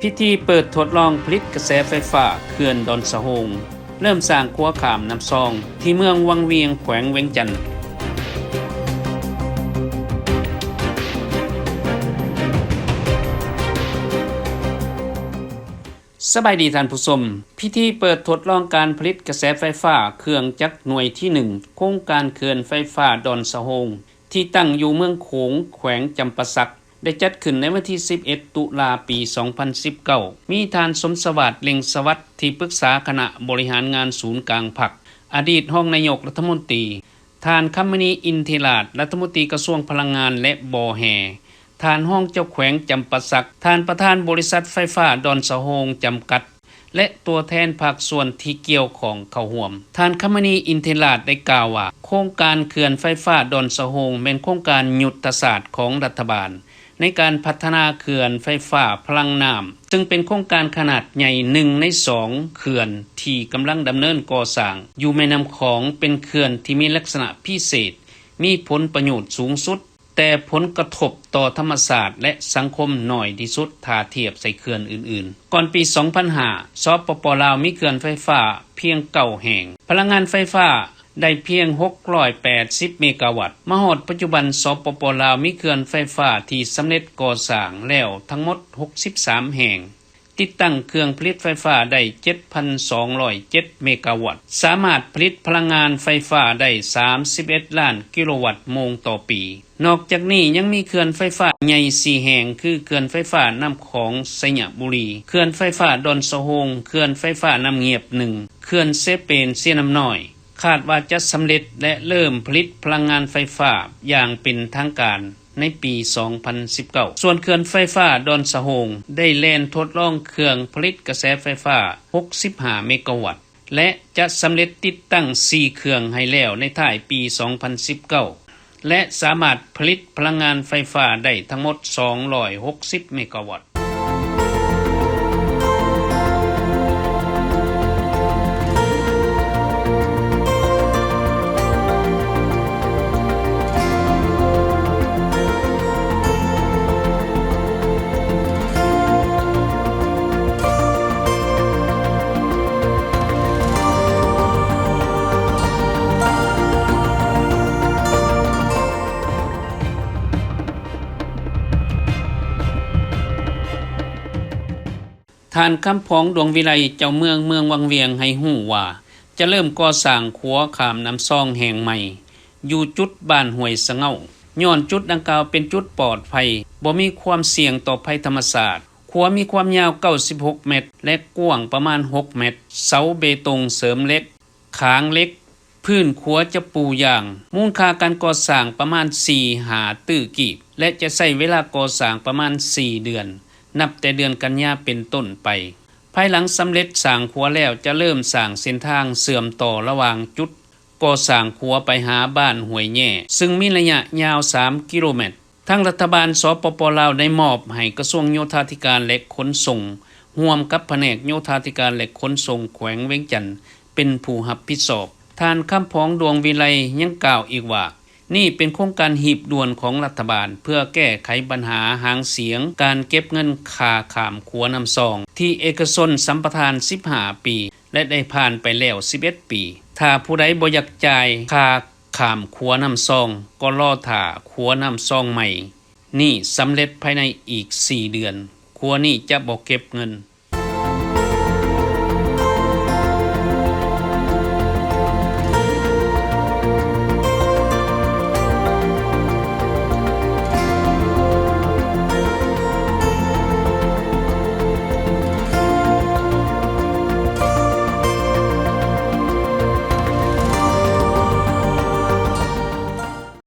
ພິທີເປີດທົດລອງຜະລິດກະແສໄຟຟ້າເຂື່ອນດອນສະໂຮງ ເລີ່ມສ້າງຂົວຂ້າມນ້ຳຊອງ ທີ່ເມືອງວັງວຽງ ແຂວງວຽງຈັນ. ສະບາຍດີທ່ານຜູ້ຊົມ, ພິທີເປີດທົດລອງການຜະລິດກະແສໄຟຟ້າເຄື່ອງຈັກໜ່ວຍທີໜຶ່ງ ໂຄງການເຂື່ອນໄຟຟ້າດອນສະໂຮງ ທີ່ຕັ້ງຢູ່ເມືອງໂຂງ ແຂວງຈຳປາສັກ ໄດ້ຈັດຂຶ້ນໃນວັນທີສິບເອັດ ຕຸລາ ປີສອງພັນສິບເກົ້າ ມີທ່ານ ສົມສະຫວາດ ເລັ່ງສະຫວັດ ທີ່ປຶກສາຄະນະບໍລິຫານງານສູນກາງພັກ, ອະດີດຮອງນາຍົກລັດຖະມົນຕີ, ທ່ານ ຄຳມະນີ ອິນທິລາດ ລັດຖະມົນຕີກະຊວງພະລັງງານ ແລະ ບໍ່ແຮ່, ທ່ານຮອງເຈົ້າແຂວງຈຳປາສັກ, ທ່ານປະທານບໍລິສັດໄຟຟ້າດອນສະໂຮງຈຳກັດ ແລະ ຕົວແທນພາກສ່ວນທີ່ກ່ຽວຂ້ອງເຂົ້າຮ່ວມ. ທ່ານ ຄຳມະນີ ອິນທິລາດ ໄດ້ກ່າວວ່າ ໂຄງການເຂື່ອນໄຟຟ້າດອນສະໂຮງ ແມ່ນໂຄງການຍຸດທະສາດຂອງລັດຖະບານ ໃນການພັດທະນາເຂື່ອນໄຟຟ້າພະລັງນ້ຳ, ຊຶ່ງເປັນໂຄງການຂະໜາດໃຫຍ່ໜຶ່ງໃນສອງເຂື່ອນທີ່ກຳລັງດຳເນີນກໍ່ສ້າງຢູ່ແມ່ນ້ຳຂອງ, ເປັນເຂື່ອນທີ່ມີລັກສະນະພິເສດ, ມີຜົນປະໂຫຍດສູງສຸດ, ແຕ່ຜົນກະທົບຕໍ່ທຳມະຊາດ ແລະ ສັງຄົມໜ້ອຍທີ່ສຸດ ຖ້າທຽບໃສ່ເຂື່ອນອື່ນໆ. ກ່ອນປີສອງພັນຫ້າ ສປປ ລາວ ມີເຂື່ອນໄຟຟ້າພຽງເກົ້າແຫ່ງ, ພະລັງງານໄຟຟ້າ ໄດ້ພຽງຫົກຮ້ອຍແປດສິບເມກາວັດ. ມາຮອດປັດຈຸບັນ ສປປ ລາວ ມີເຂື່ອນໄຟຟ້າທີ່ສຳເລັດກໍ່ສ້າງແລ້ວທັງໝົດຫົກສິບສາມແຫ່ງ, ຕິດຕັ້ງເຄື່ອງຜະລິດໄຟຟ້າໄດ້ເຈັດພັນສອງຮ້ອຍເຈັດເມກາວັດ, ສາມາດຜະລິດພະລັງງານໄຟຟ້າໄດ້ສາມສິບເອັດລ້ານກິໂລວັດໂມງຕໍ່ປີ. ນອກຈາກນີ້ຍັງມີເຂື່ອນໄຟຟ້າໃຫຍ່ສີ່ແຫ່ງ ຄື ເຂື່ອນໄຟຟ້ານ້ຳຂອງໄຊຍະບູລີ, ເຂື່ອນໄຟຟ້າດອນສະໂຮງ, ເຂື່ອນໄຟຟ້ານ້ຳງຽບໜຶ່ງ, ເຂື່ອນເຊເປນເຊນ້ຳນ້ອຍ. ຄາດວ່າຈະສຳເລັດ ແລະ ເລີ່ມຜະລິດພະລັງງານໄຟຟ້າຢ່າງເປັນທາງການໃນປີສອງພັນສິບເກົ້າ. ສ່ວນເຂື່ອນໄຟຟ້າດອນສະໂຮງ ໄດ້ແລ່ນທົດລອງເຄື່ອງຜະລິດກະແສໄຟຟ້າຫົກສິບຫ້າເມກາວັດ ແລະ ຈະສຳເລັດຕິດຕັ້ງສີ່ເຄື່ອງໃຫ້ແລ້ວໃນທ້າຍປີສອງພັນສິບເກົ້າ ແລະ ສາມາດຜະລິດພະລັງງານໄຟຟ້າໄດ້ທັງໝົດສອງຮ້ອຍຫົກສິບເມກາວັດ. ທ່ານ ຄຳຜອງ ດວງວິໄລ ເຈົ້າເມືອງເມືອງວັງວຽງ ໃຫ້ຮູ້ວ່າ ຈະເລີ່ມກໍ່ສ້າງຂົວຂ້າມນ້ຳຊອງແຫ່ງໃໝ່ ຢູ່ຈຸດບ້ານຫ້ວຍສະເຫງົ້າ ຍ້ອນຈຸດດັ່ງກ່າວເປັນຈຸດປອດໄພ, ບໍ່ມີຄວາມສ່ຽງຕໍ່ໄພທຳມະຊາດ. ຂົວມີຄວາມຍາວເກົ້າສິບຫົກແມັດ ແລະ ກວ້າງປະມານຫົກແມັດ, ເສົາເບຕົງເສີມເຫຼັກ, ຄາງເຫຼັກ, ພື້ນຂົວຈະປູຢາງ. ມູນຄ່າການກໍ່ສ້າງປະມານສີ່ຫ້າຕື້ກີບ ແລະ ຈະໃຊ້ເວລາກໍ່ສ້າງປະມານສີ່ເດືອນ, ນັບແຕ່ເດືອນກັນຍາເປັນຕົ້ນໄປ. ພາຍຫຼັງສຳເລັດສ້າງຂົວແລ້ວ ຈະເລີ່ມສ້າງເສັ້ນທາງເຊື່ອມຕໍ່ລະຫວ່າງຈຸດ ກໍ່ສ້າງຂົວໄປຫາບ້ານຫ້ວຍແຍ່ ຊຶ່ງມີໄລຍະຍາວສາມກິໂລແມັດ. ທາງລັດຖະບານ ສປປ ລາວ ໄດ້ມອບໃຫ້ກະຊວງໂຍທາທິການ ແລະ ຂົນສົ່ງ ຮ່ວມກັບພະແນກໂຍທາທິການ ແລະ ຂົນສົ່ງແຂວງວຽງຈັນ ເປັນຜູ້ຮັບຜິດຊອບ. ທ່ານ ຄຳຜອງ ດວງວິໄລ ຍັງກ່າວອີກວ່າ ນີ້ເປັນໂຄງການຮີບດ່ວນຂອງລັດຖະບານ ເພື່ອແກ້ໄຂບັນຫາຫາງສຽງການເກັບເງິນຄ່າຂ້າມຂົວນ້ຳຊອງ ທີ່ເອກະຊົນສຳປະທານສິບຫ້າປີ ແລະ ໄດ້ຜ່ານໄປແລ້ວສິບເອັດປີ. ຖ້າຜູ້ໃດບໍ່ຢາກຈ່າຍຄ່າຂ້າມຂົວນ້ຳຊອງ ກໍລໍຖ້າຂົວນ້ຳຊອງໃໝ່ນີ້ສຳເລັດພາຍໃນອີກສີ່ເດືອນ. ຂົວນີ້ຈະບໍ່ເກັບເງິນ.